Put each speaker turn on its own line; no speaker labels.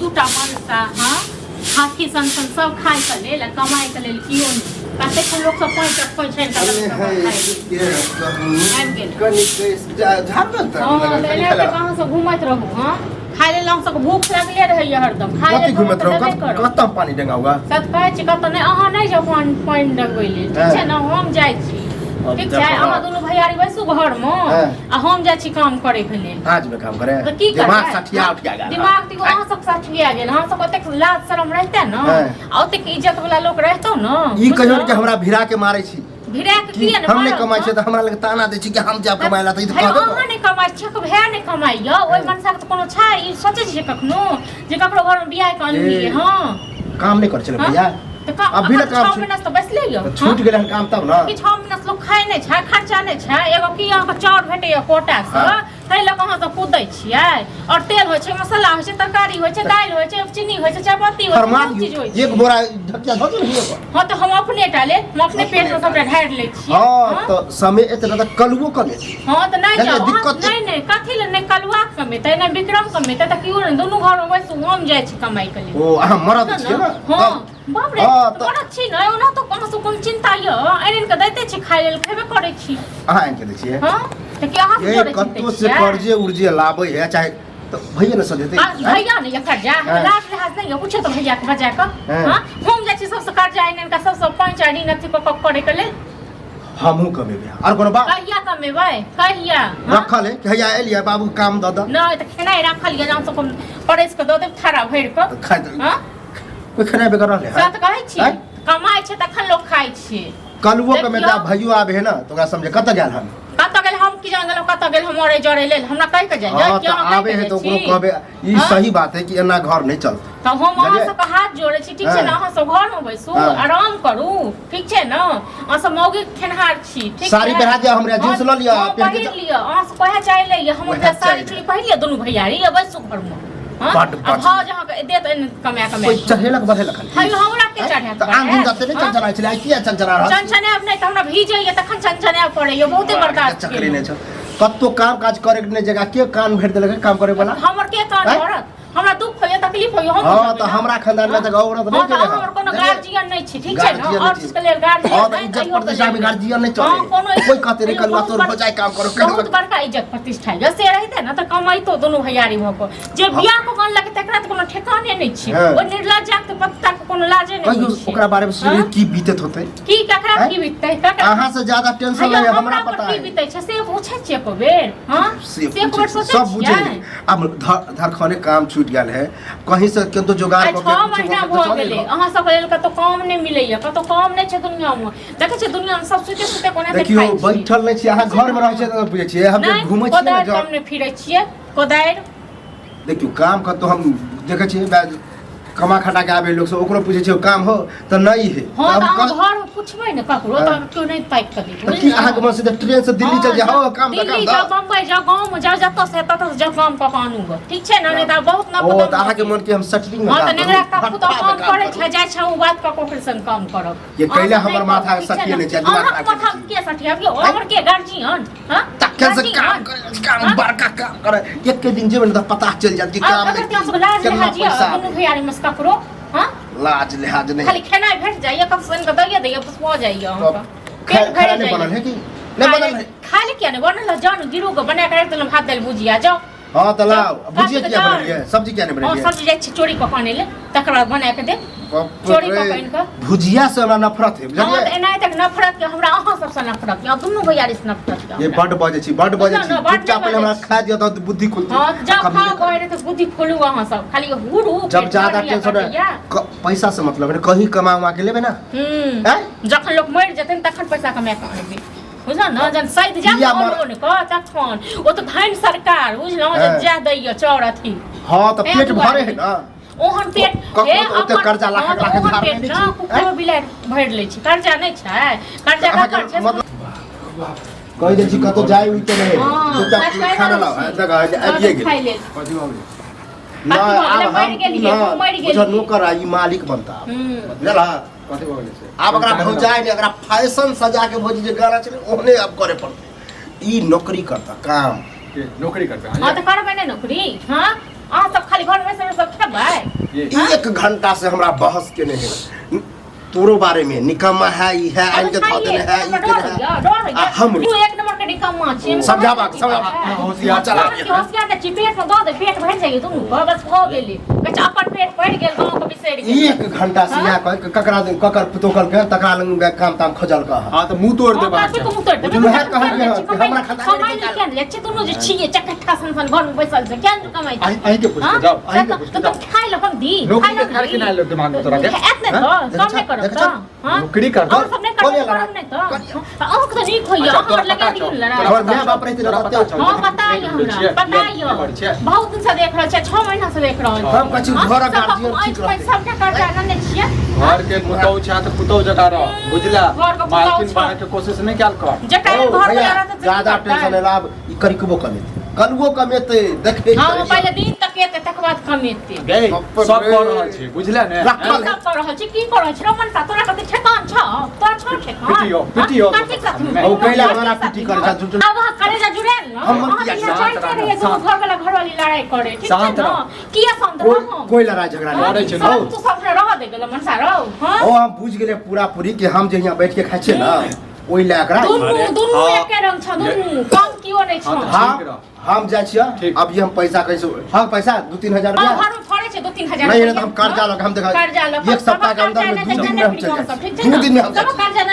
दूटा मनसा, हँ, हाथी सन सन सब खाइके लेल आ कमाइके लेल केओ नहि। कतेक लोक सब पाँच खोइछ आनि कऽ
अरे
देलक
है
खाइ लेल।
के
आबि गेल।
कनि झाड़ल तऽ
हँ, तऽ एनाहिते अहाँ सब घुमैत रहू। हँ, खाइ लेल अहाँ सबके भूख लागले रहैया हरदम। खाइ
कथी
लेल
घुमैत
तऽ
रहू?
देबे करब।
कतऽ पानि डेंगा हुआ?
सत कहै छी, कतऽ नहि। अहाँ नहि जाउ पानि पानि डगबै लेल, ठीक छै ने? हम जाइ छी,
अब
ठीक छै?
देखो।
अहाँ दुनू भैयारी बैसू घरमे
हाँ।
आ हम जाइ छी काम करैके लेल।
आज में काम करे
तऽ की
दिमाग
करबै?
सठिया उठिया गेल।
दिमाग तिगो अहाँ सब सठिया गेल। अहाँ सब ओतेक लाज शरम रहिते ने
हाँ।
आ ओतेक इज्जत वाला लोक रहितौ ने।
ई कहियो कि हमरा भिड़ा के मारै छी।
भिड़ा के
कि
किया ने
हम नहि
मारब,
कमाइ छियै
हाँ?
तऽ हमरा लग ताना दै छी कि हम जायब कमाइ ला, तऽ ई तऽ
हे,
कहबे
अहाँ नहि कमाइ छियै, भाय नहि कमाइया, ओहि मनसा के तऽ कोनो छै? ई सोचै छियै कखनो जे ककरो घरमे बियाह के अनलियै?
ए।
हँ,
काम नहि करै छलै
हाँ?
भैया।
तऽ
अभी ने
अखन
काम
छओ
छै।
महीना से तऽ बैसले यऽ।
तऽ छूट गेलै हन काम तब ने।
कि 6 महीना से लोक खाइ नहि छै, खर्चा नहि छै एगो? की अहाँके चाउर भेटैया कोटासँ?
हाँ।
ताहि लऽ कऽ अहाँ सब कुदै छियै? और तेल होइ छै, मसाला होइ छै, तरकारी होइ छै, दालि होइ छै, चीनी होइ छै, चायपत्ती होइ छै,
फरमा
बहुत चीज होइ
दियौ,
छै।
एक बोरा ढकिया धऽ दियौ ने हिये पर।
हँ, तऽ हम अपने टा ले, हम अपने पेट से सबटा ढारि लै छियै।
हँ,
हँ?
तऽ समय एते ने तऽ कलुओ कमेतै।
हँ, तऽ नहि
नहि,
जाउ अहाँ।
दिक्कत
नहि नहि, कथी लए? नहि कलुआ कमेतै, नहि विक्रम कमेतै, तऽ केओ नहि। दुनू घरमे बैसू, हम जाइ छी कमाइके लेल।
ओ अहाँ मरद छियै ने?
हँ।
तब
बाप रे।
हँ,
तऽ मरद छी ने, ओना तऽ अहाँ सब कोनो चिन्ता यऽ? आनि आनि कऽ दैते छी खाइ लेल, खेबे करै छी।
अहाँ आनि के दै छियै?
हँ, तऽ की अहाँ
ये
जोड़े
कतौ से कर्जे उर्जे लाबै है चाहे तऽ भैया ने सधेतै।
आ, भैया ने एकर जा
हाँ।
लाज लिहाज नहीं है? पूछे तो भैया के बजा कऽ।
हाँ।
हाँ, हम जाइ छी सबसे कर्जा आनि आनि कऽ, सबसे पाँच ऋण अथी कऽ कऽ करे के लेल।
हमहूँ कमेबै, आर कोनो बात?
कहिया कमेबै, कहिया? हाँ?
रखल है कि हैया एलियै बाबू काम दऽ दऽ।
नहि तऽ खेनाइ राखल यऽ, हम सब परसि कऽ दऽ देब थारा भरि कऽ।
तऽ खाइ दे।
हाँ?
कोइ खेनाइ बेगर रहलै
सएह
है?
तऽ कहै छी।
आँय?
कमाइ छै तखन लोक खाइ छै।
कलुओ
देखियौ।
कमेता, भैयो आबे है ना तऽ ओकरा समझे कतऽ गेल हन।
कतऽ गेल हम की जान गेलहुँ कतऽ गेल? हम मरै जरै लेल हमरा कहि कऽ जाइए?
हाँ
कि
तऽ
अहाँ कहि
आबे
कऽ
है तऽ
जाइ
ओकरो
छी?
कहबे ई।
हाँ?
सही बात है कि एना घर नहीं चलते।
तऽ हम अहाँ
बुझलियै?
सबके हाथ जोड़ै छी, ठीक छै ने?
हाँ।
अहाँ सब घरमे बैसू,
हाँ।
आराम करू, ठीक छै ने? अहाँ सब मौगी खेनहार छी, ठीक
साड़ी
छै?
पहिरा दिअ हमरा, जींस लऽ लिअ,
हाँ,
पहिर के
पहिर लिअ। अहाँ सब कहे चाहे लैए, हम
वएह
ओकरा साड़ी
चाही।
चूड़ी पहिर लिअ दुनू भैयारी आ बैसू घरमे। हाँ?
बड
आ
बड।
भाउज अहाँके देत एहन कमाए कमाए
कोइ चढ़ेलक बढ़ेलक हन?
हयो, हमरा के चढ़ायत?
तऽ आन दिन जते नहि चनचनाइ छलै, आइ किया चनचना रहल छी?
चनचनायब नहि तऽ हमरा भीजैए तखन चनचनायब पड़ैए बहुते, बर्दाश्त
चक्करे
केलहुँ।
नहि छौ, कतौ काम काज करे के नहि जगह। के कान भरि देलक काम करे वाला?
हमर के कान
आँय?
भरत? हमरा दुख होइए, तकलीफ होइए, हम
हाँ
बुझबै
तऽ
ने।
हमरा खानदान में तऽ औरत नहि
हाँ, तऽ
गेलै
अहाँ हमर कोनो
बुझलियै?
गार्जियन नहि छी, ठीक छै ने?
गार्जियन
और
नहि
चीज के लेल गार्जियन
हाँ तऽ
नहि,
इज्जत
तैयो के
प्रतिष्ठा में
लेल।
गार्जियन नहीं
हाँ,
चले।
कोनो
कोई कहते नहीं
तैयो
कलुआ
बहुत
तोर भौजाई काम करो।
बहुत बड़का इज्जत प्रतिष्ठा यऽ, से रहिते ने तऽ कमाइतो दुनू भैयारी भऽ कऽ। जे बियाह कऽ अनलक तकरा तऽ कोनो ठेकाने नहि छै।
हाँ।
ओहि निर्लज्जा के पत्ता के कोनो लाजे नहि
कहियो
होइ छै।
ओकरा बारे में सोचलियै
हाँ?
की बीतत होतै?
की ककरा
आँय?
की बिततै ककरा?
अहाँ से ज्यादा टेंशन
हैया,
नहीं है हमरा,
पर
पता
की
है।
बितै छै से पूछै छियै एको बेर? हाँ,
से
से एको बेर
पूछै-
सोचै
सब बुझे
छियै?
है। अब धरखने काम छूट गेल है, कहीं से किन्तु जुगाड़
आइ
कऽ के
6
कुछो
महीना
कऽ के
भऽ
चलै
गेलै
रहल।
अहाँ सबके लेल कतौ काम नहि मिलैया, कतौ काम नहि छै दुनियामे। देखै छियै दुनियामे सब सुते सुते कोना
देखियौ,
खाइ छै।
बैठल नहि छियै। अहाँ घर में रहै छियै तऽ बुझै छियै, हम जे
नहि
घूमै छियै ने
कोदारि
जब
कम नहि फिरै छियै कोदारि।
देखियौ, काम कतौ हम देखै छियै कमा खटा के आबै लोक सब, ओकरो पूछै छियै काम हो तऽ नहि है।
हँ,
तब
तऽ अहाँ घरमे पुछबै ने ककरो
हाँ।
तऽ केओ नहि ताकि कऽ देत।
तऽ की अहाँके मन सीधे ट्रेन से दिल्ली चल जाओ? हो काम दऽ, काम
दिल्ली
दऽ।
जाओ, बम्बई जाओ, गाँवमे जाओ, जतऽ से ततऽ से जाओ, काम कऽ कऽ आनू गऽ, ठीक छै ने? नहि तऽ बहुत
ओ तऽ अहाँके मन के हम सेटलिंग में
हँ, तऽ
काम
नेंगरा
करू,
कप्पू तऽ
भट्ठा
काम
में काम
करै
करू।
छै, जाइ छै ओ बात कऽ कऽ ओकरे संग काम करब।
ये
अहाँ
कैला
सब
हमर
नहि
माथा
करब, ठीक छै
सठिए
ने?
नहि छै, दिमाग
अहाँके
खराब
माथा
केने
के सठियाबियौ? हमर के गार्जियन? हँ,
तखन से काम
गार्जियन?
करे काम
हाँ?
बड़का काम करे, एके दिन जेबै ने तऽ पता चलि जायत कि
आ
काम में
अगर अहाँ सब लाज
केना
लिहाज यऽ
पैसा
दुनू
आबै।
भैयारी में से ककरो? हँ,
लाज लिहाज नहीं।
खाली खेनाइ भेट जाइए, कब सन कऽ दैए दैए, बस भऽ जाइए अहाँके।
खाना
पेट भरि
नहीं बनल
जाइए।
है कि नहीं बनल है?
खाली किया नहि बनल है? जान गिरू के बना के राखि देलहुँ भात दालि भुजिया, जाउ।
हाँ तऽ लाउ।
जाउ,
भुजिया
काट
किया
के
बनेलियै? सब्जी किया नहीं
हँ,
बनेलियै?
सब्जी जाइ छी चोरी कऽ कऽ आनै लए, तकर बाद बना के देब।
बाप
चोरी
रे,
कऽ कऽ आनि कऽ।
भुजिया से हमरा नफरत है।
हँ, तऽ
बुझलियै?
एनाहि तक नफरत के हमरा अहाँ सबसँ नफरत यऽ, दुनू भैयारी से नफरत यऽ
ये
हमरा।
बड बजै छी, बड बजै
बुझलहुँ
छी।
ने, बड
चुपचाप
नहि
पहिले हमरा
बजै छी।
खा दिअ तऽ बुद्धि खुलतै।
हँ, तऽ जाउ
कभी
खाउ,
नहि
कहै रहै तऽ बुद्धि खोलू। अहाँ सब खाली हुरू
जब
पेट
ज्यादा
भरैया
टेंशन
कटैया।
पैसा से मतलब है, कहीं कमा उमा के लेबै ना।
हूँ।
हैं?
जखन लोक मरि जेतै ने तखन पैसा कमा कऽ अनबै, बुझलहुँ ने? जहन सैध जायब
किया
ने लोन कऽ तखन। ओ तऽ धनि सरकार, बुझलहुँ जे
हैं।
जाय दैय चाउर अथी।
हाँ तऽ
तैं
पेट
दुआरे।
भरे है ना।
ओहन पेट
ककरो
हे
तऽ ओते
अपन
कर्जा लाखक
हँ, तऽ
लाखक
ओहन
धार
पेट
लेने
ने
छी,
कुकुरो बिलाड़ि भरि लै छै। कर्जा नहि छै? कर्जा
अहाँके
ककर छै?
मतलब कहि दै छी कतौ जाइ उइ के नहि।
हँ,
चुपचाप
सच कहि
खाना
रहल
लाओ।
छी।
देखा, आबिये गेल।
खाइ लेल।
कथी भऽ गेलै?
नहि,
कथी भऽ गेलै?
आब
मरि
हम
गेलियै,
ना,
हम मरि
बुझल
गेलियै।
नौकर आ ई मालिक बनता।
हूँ।
बुझल हँ?
कथी भऽ गेलै से?
आब एकरा भौजाइ नहि, एकरा फैशन सजा के भौजी जे गाना छलै ओहने आब करे पड़तै। ई नौकरी करता काम।
के नौकरी करतै?
हँ, तऽ करबै ने नौकरी? हँ, अहाँ सब खाली घरमे बैसल सब खेबै।
एक घंटा से हमरा बहस केने है तोरो बारे में, निकम्मा है ई है, आनि के धऽ देने है, ई केने है। आ हम
तू एक नंबर के निकम्मा छी।
समझाबा, समझाबा।
होशियार
चला।
होशियार ने छी, पेट में दऽ दे, पेट भरि जाइए दुनू के, बस भऽ गेलै। बच्चा अपन पेट भरि गेल, गाँव के बिसरि गेल।
एक घंटा से इएह कह ककरा दिन ककर पुतोह कहलकै, तकरा लग काम ताम खोजल कह।
हाँ तऽ मुँह तोड़ देब।
हाँ, तू मुँह तोड़ि देबै।
वएह कहलियै हँ, कि हमरा खाता
कमाइ लए किया नहि जाइ छी? दुनू जे छियै, चकट्ठा सन सन घर में बैसल छै, किया नहि कमाइ छी?
अहीं के पूछ
हाँ?
के जाउ, अहीं के
तऽ
पूछ के
तऽ
जाउ।
खाइ लए हम दी,
नौकरी
खाइ लए
के खाय
हम
के
दी।
नहि आयल दिमाग में तोरा के?
एत नहि
हाँ?
तऽ, सब नहि करब
देखै
तऽ,
छौ?
हाँ?
नौकरी कर।
अहाँ सब नहि करब,
कोने
करब
लड़ाइ?
नहि तऽ। अहाँके तऽ नीक होइए,
अच्छा,
अहाँ
तोरा
लगा
पता
दियौ
छौ,
ने लड़ाइ।
तोरा
हमर
पता
माय
छौ,
बाप रहितै
तोरा
तऽ
पता छौ,
हाँ, पता यऽ हमरा,
छियै,
पता
की
यऽ।
करै छियै?
बहुत दिन से देख रहल छियै, 6 महीना से देख रहल छियै।
हम कहै छी
हाँ,
घरक
सबक
गार्जियन ठीक
ऐंठ पैंठ
रहतै।
सबके कर्जा लेने छियै।
घर के पुतहु छै तऽ पुतहु जकाँ रह, बुझला?
घर के पुतहु
मालकिन
छौ।
बने के कोशिश नहि कयल कर।
जकरा
ओ
घर
भैया,
वाला रहतै से
ज्यादा
की करतै?
टेंशन लेला आब ई करिकबो कमेतै, कलुओ कमेतै, देखै।
हाँ, ओ पहिले दिन तक एतै, तकर बाद कमेतै।
गै,
बाप
सब
रे।
कऽ रहल छै, बुझले ने?
रखल है।
सब कऽ रहल छी, की कऽ रहल छी? रमन सा, तोरा कते ठेकान छौ? तोरा छौ ठेकान?
पिटियो, पिटियो।
हाँ? कथी साथ में?
ओ कैला मारा पीटी करै छै, झूठ।
आब अहाँ कलेजा जुड़ायल ने?
हम
अहाँ
किया
तऽ यहाँ
शांत
चाहते
रहना,
रहियै दुनू
शांत।
घर वाला घरवाली लड़ाई करे, ठीक छै
शांत
ने?
रह।
किया शांत
कोई
रहू?
कोई लड़ाई झगड़ा
हाँ?
नहीं
लड़ै छै
सब
ने।
तू सब रह दे गेल मनसा रह, हाँ?
ओ हम बुझि गेलियै पूरा पूरी कि हम जे यहाँ बैठ के खाइ छियै ने, ओहि लए एकरा
दुनू
अरे,
दुनू
हाँ।
एके रंग छ, दुनू कम कियो नहि छ।
हाँ, तऽ
हाँ,
ठीक रह।
हम जाइ छियै।
ठीक।
अभी हम पैसा कैसे, हाँ पैसा 2-3 हजार
हाँ,
रुपया
घर में फड़ै छै 2-3 हजार
नहीं,
रुपया।
नहीं, तो हम कर्जा लऽ के हम देखा
कर्जा लऽ के
एक सप्ताह के अंदर में 2 दिन में हम चलि जाइ
ठीक
छी।
छै
2 दिन में हम जाइ
सब
छी।
कर्जा।